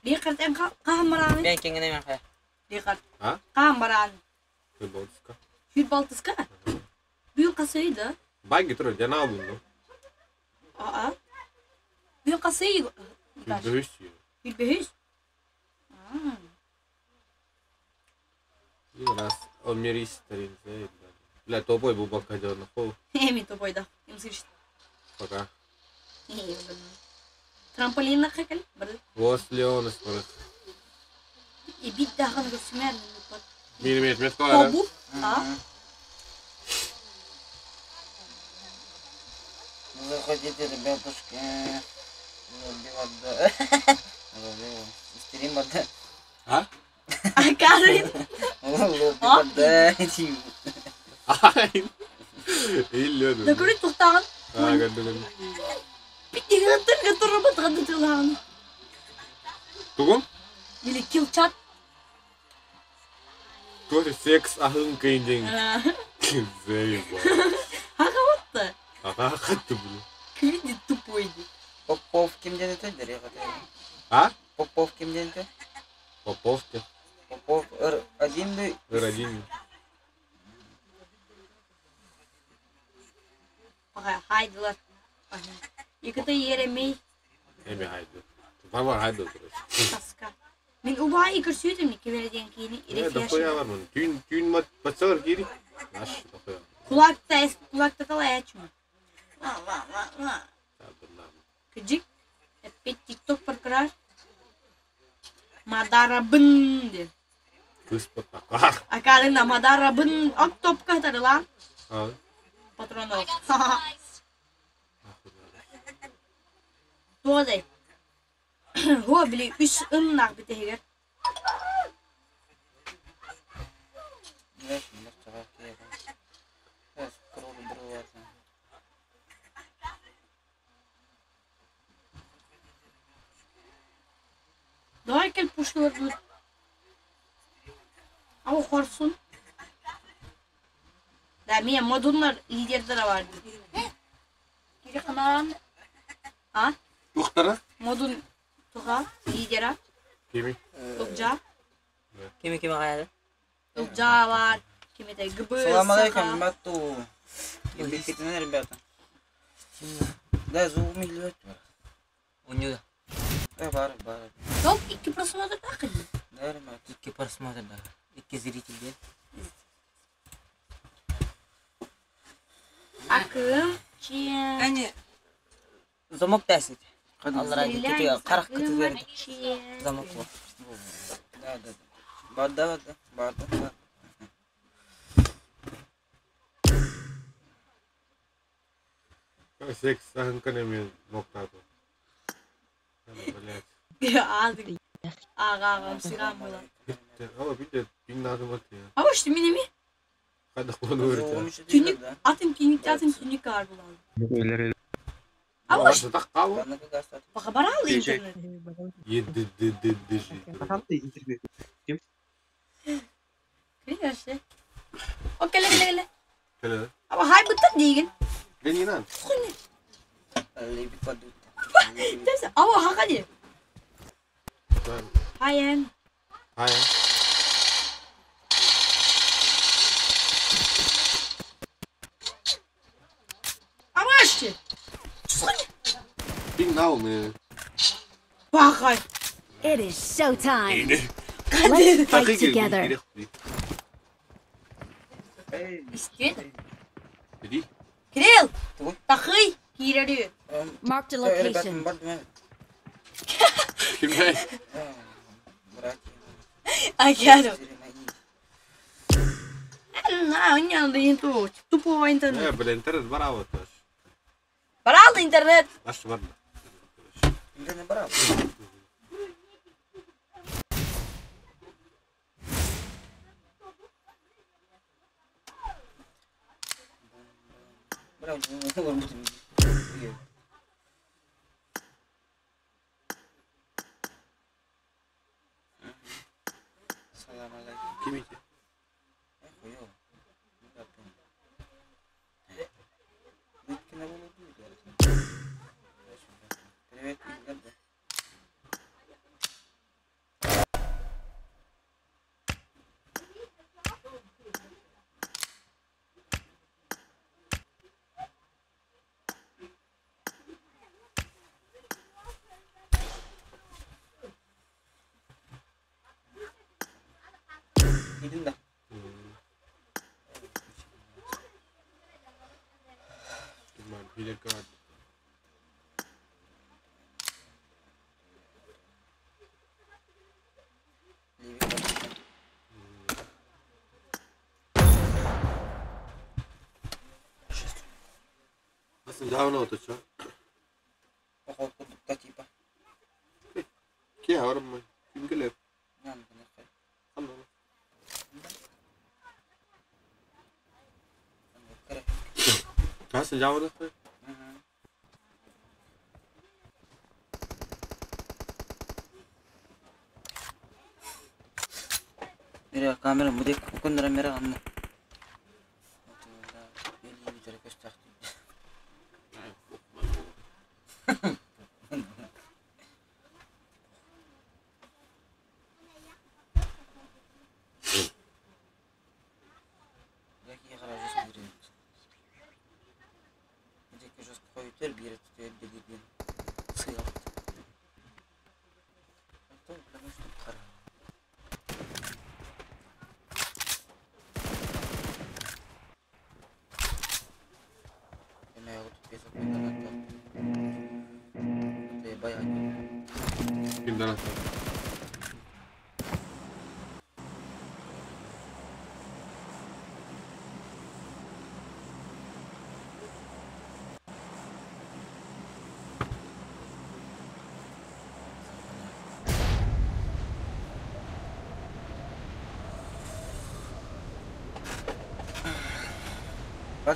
Рихард эн хаһан барааны? Мен киҥинэ мен хайа. Рихард. А? Хаһан барааны? Прибалтика. Сүүрбалтыска? Бүгүн хас ыйда? Багги турар, дьана булну. Аа. Бүгүн хас ый? Сүүрбэһис. Сүүрбэһис? Раз омеристерин Бля, топой бу бакка дьонно. Хо. Эми топойда. Им слышит. Пока. Трамполинна кэл бары. Лос Леонес бары. И бит дахан көрсүмэр. Мин мет калара. Тобу. А? Заходите, ребятушки. Лоби вода. Лоби. Стрим вода. А? Акарын. Лоби вода. Ай. Иллен. Да көрүт тухтагын. А, көрдүм. Бит гытыр бат гытылан. Тугум? Или килчат. Тоже секс ахын кыйдың. Заебал. Ага Ага, хатты бу. Күйді тупой. Попов кимден это? А? Попов кимден это? Поповки. Попов Р1 да? Р1. Ага, хайдылар. Екіті еремей. Эми хайды. Бар хайды короче. Таска. Мен убай көрсөтүм кеберден кейін Э, дохуя бар мын. Түйін түйін мат батсалар кири. Аш, дохуя. Кулакта эс кулакта талай ачма. Ла ла ла ла. Кыжик. Опять тикток паркрар. Мадарабын де. Кыс патак. Акалына мадарабын ак топка тарыла. А. Патронов. Туодай. Хо били үс ымнах битегер. Давай кел пушлар тут. Ау хорсун. Да, мен модунлар лидердер бар. Кире канан. А? Тухтара? Модун туга лидера. Кими? Ылжа. Кими кими каяды? Ылжа бар. Кимете ГБ. Салам алейкум, мату. ребята. Да, звук миллион. У него. Да, бар, бар. Yok iki просмотр да кыды. Да, ребят. Iki просмотр да. Iki зритель да. Акым чия. Они замок тәсит. Алла разы кетиге карак кыты берди. Замок бар. Да, да, да. Бар да, бар да, бар да. Секс ахын мен ноктады. Блять. Азы. Ага, ага, сирам була. Ала бите пин надо вот я. А вот что меня ми? Када кону өртө. Түнүк атын түнүк атын түнүк ар була. А вот что так кабы? Бака барал интернет. Е д д д д ж. интернет. Киреше. О келе келе келе. Келе. Аба хай быттыр деген. Ленинан. Аба хака ди. Хайен. Хайен. Абашчы. Пин нау ме. Бакай. It is showtime. Let's fight together. Истет. Иди. Кирилл. Тахый кирери. Marked a location. Кимде? Акяру. На, у меня тут тупого интернет. Э, блин, интернет барау тоже. Барал интернет. Аш бар. Интернет барау. Салам алейкум. Кимите? Привет, Киирдин да? मेरा camera मुझे कुंदरा मेरा अन्ना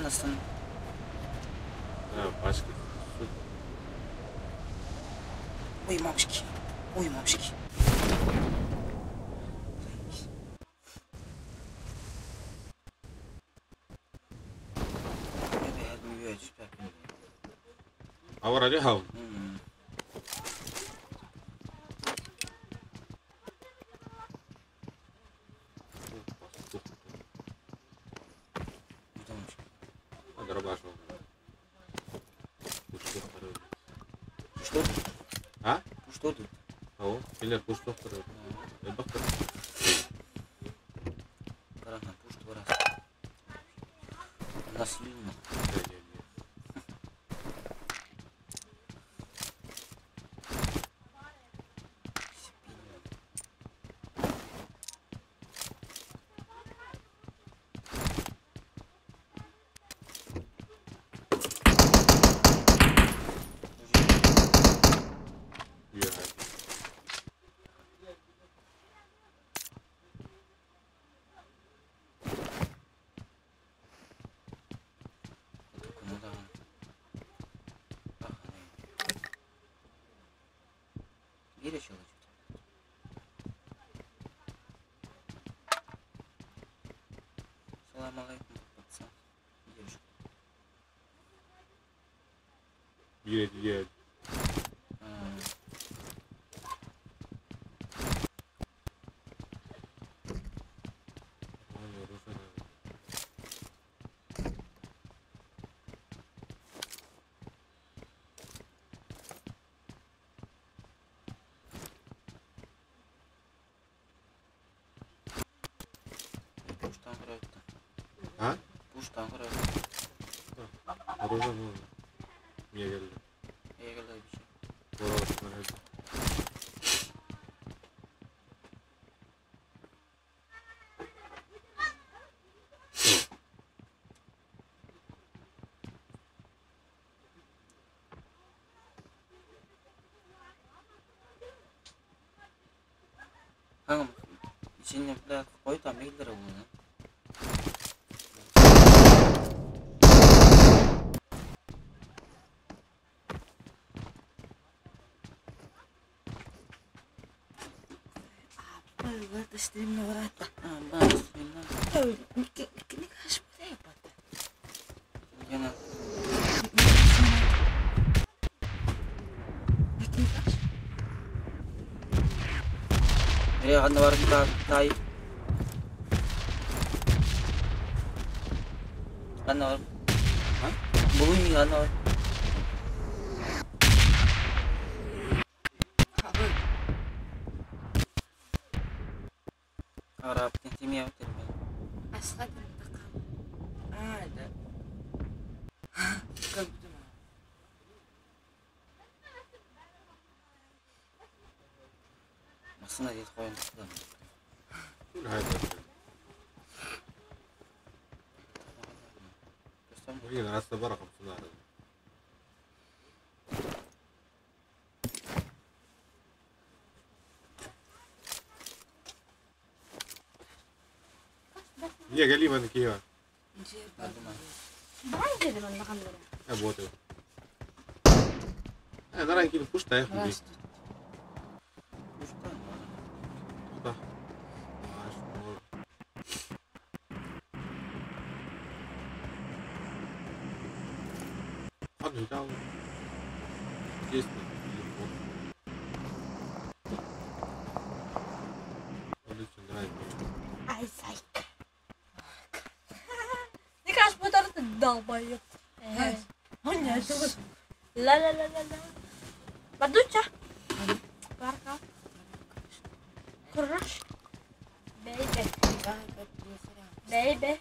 Nasılsın? Başka. Uyumamış ki. Uyumamış ki. Салам алейкум, пацан. Девушка. Едь. Kanka içine bir koy da 1 lira bunu. Ай, зайка. Мне кажется, вот этот долбоёб. Ла-ла-ла-ла-ла. Бадуча. Барка. Кураш. Бэйбэ. Бэйбэ.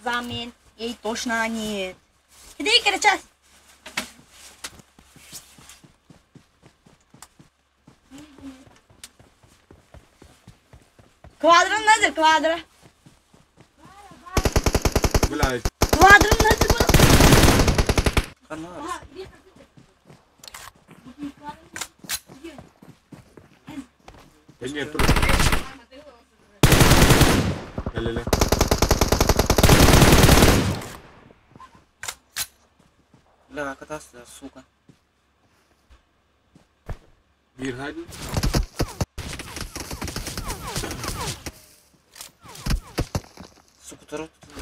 Замен. Ей точно нет. Иди, короче. Квадро надо, квадро. Блядь. Квадро надо. Да нет, Ля-ля-ля. Бля, катастрофа, сука. Мир Сука, ты рот, сука.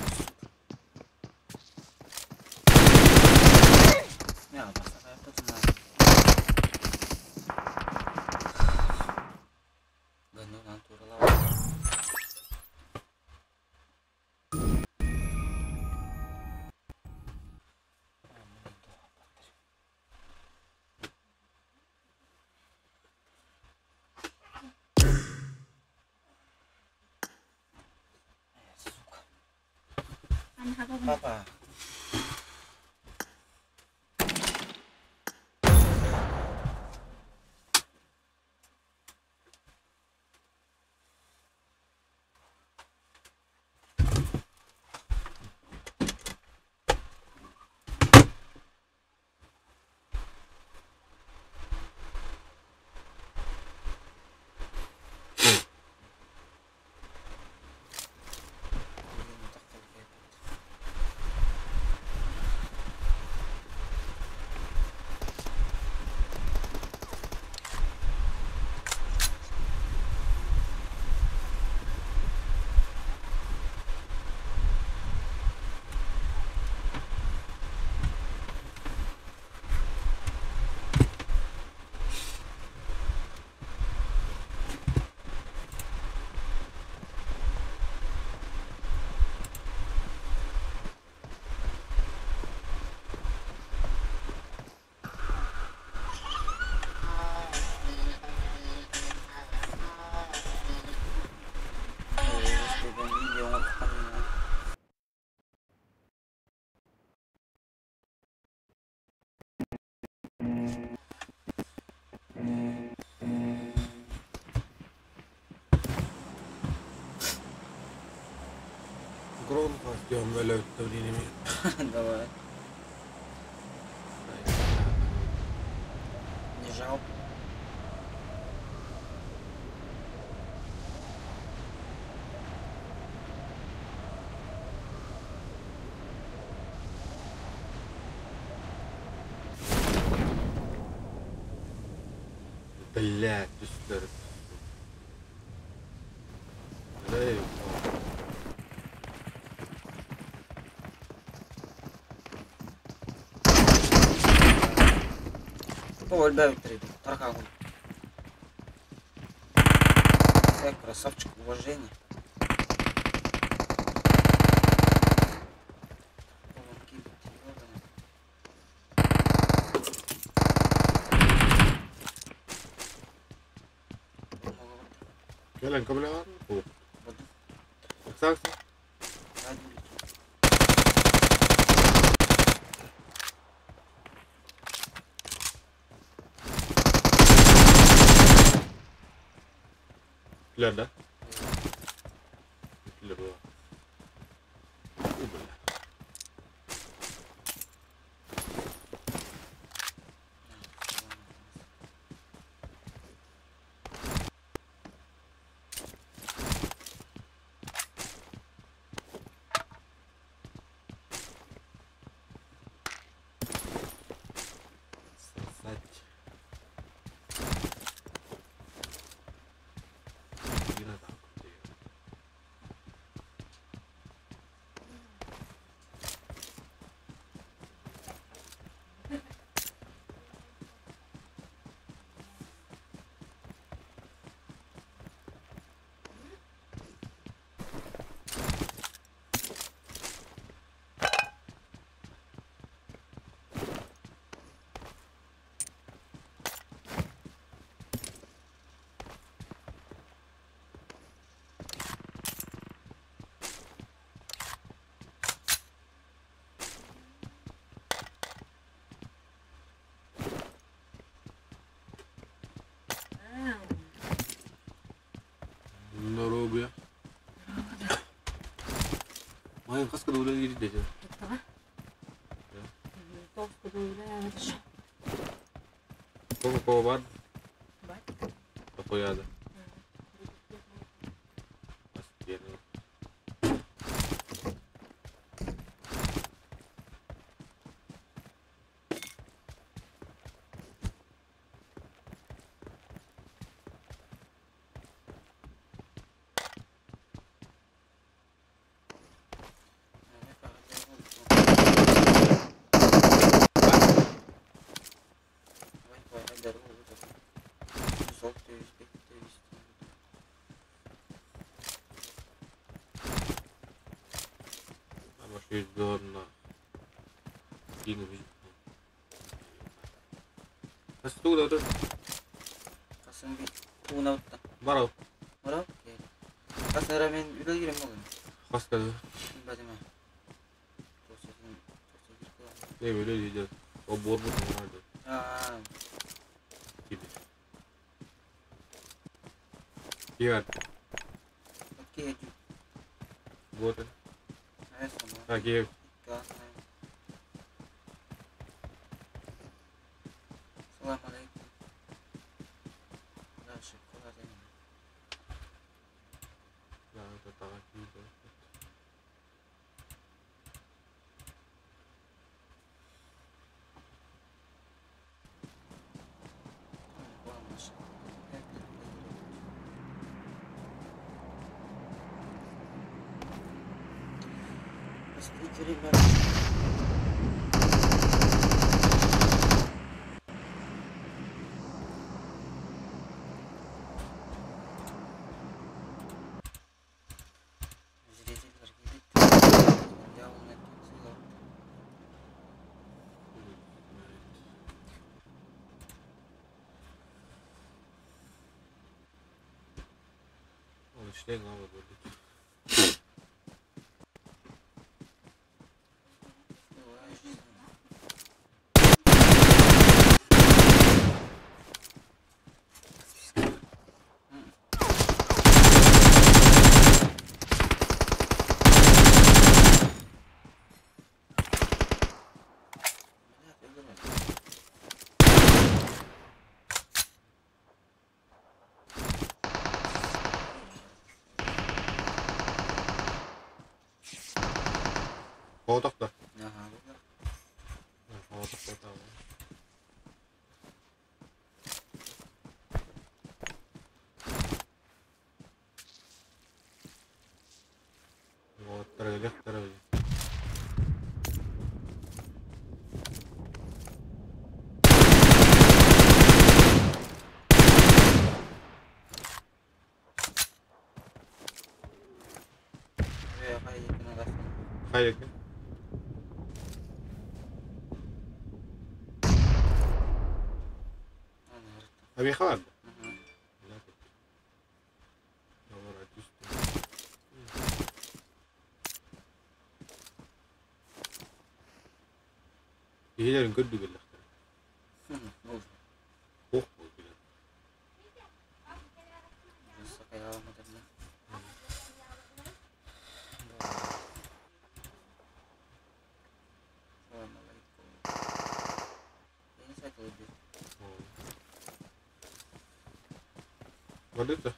Папа. Gronfasti on mölyttävä nimi. Давай. Не жалко. Блядь, түстэр. Эй, Өлбөбүттэр таркаагын. Э, красавчик, уважение. Кэлэн көмөлөҕөр? Ыксаакса? Killer да? Killer буолар. У, бля. Сосать. Иди на так. Здоровья. Майын хаска да үлэлиир дэтэ. Кока-кола бар? Тохуяда. Постепенно. Барау. Барау? Хас мен үлэ кирем могун. Хас казы. Бадыма. Не үлэ дийдер. О борбут оҥордо. Аа. Тиби. Киэр. Окей. Вот. А киэр. Салам алейкум. Дальше куда ты? Да, это так. Простите, ребята. Зритель Он шлең ала будет. Соҕотох да? Аһаа. Соҕотох буолтаҕа. Уолаттара өлүөхтэрэ үһү. Хайыкы? Эбиэхэ барда? Киһилэрин көрдүгэллэхтэрэ. Туох буолбута? Валюта?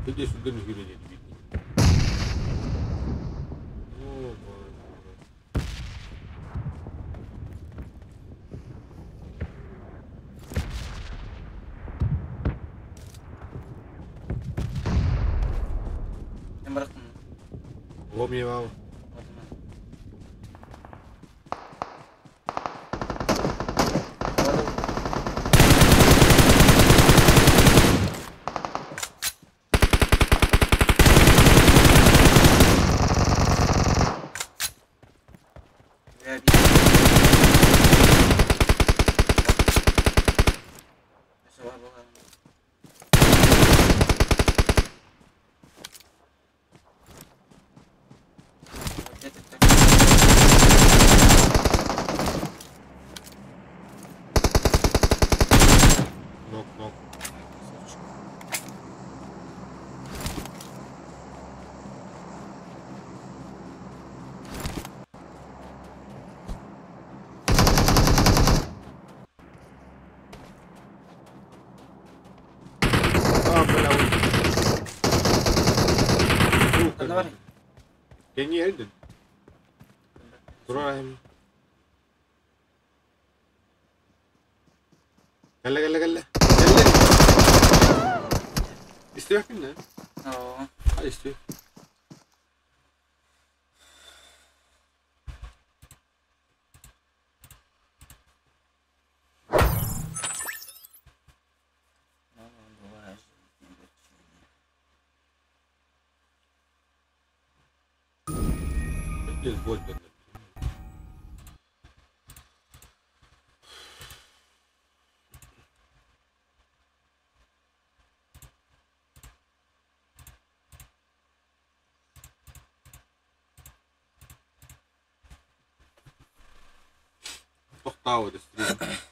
Иди сюда, не видно. О, боже. Лом ебал. Нок, нок. А, бля, он. Кенни эрдин. Турар Кэллэ, кэллэ, кэллэ. Кэллэ. Истиэхпин да? Oo. А, истиэх. Пиздец, боль, блядь. Тохтаабыт стрим.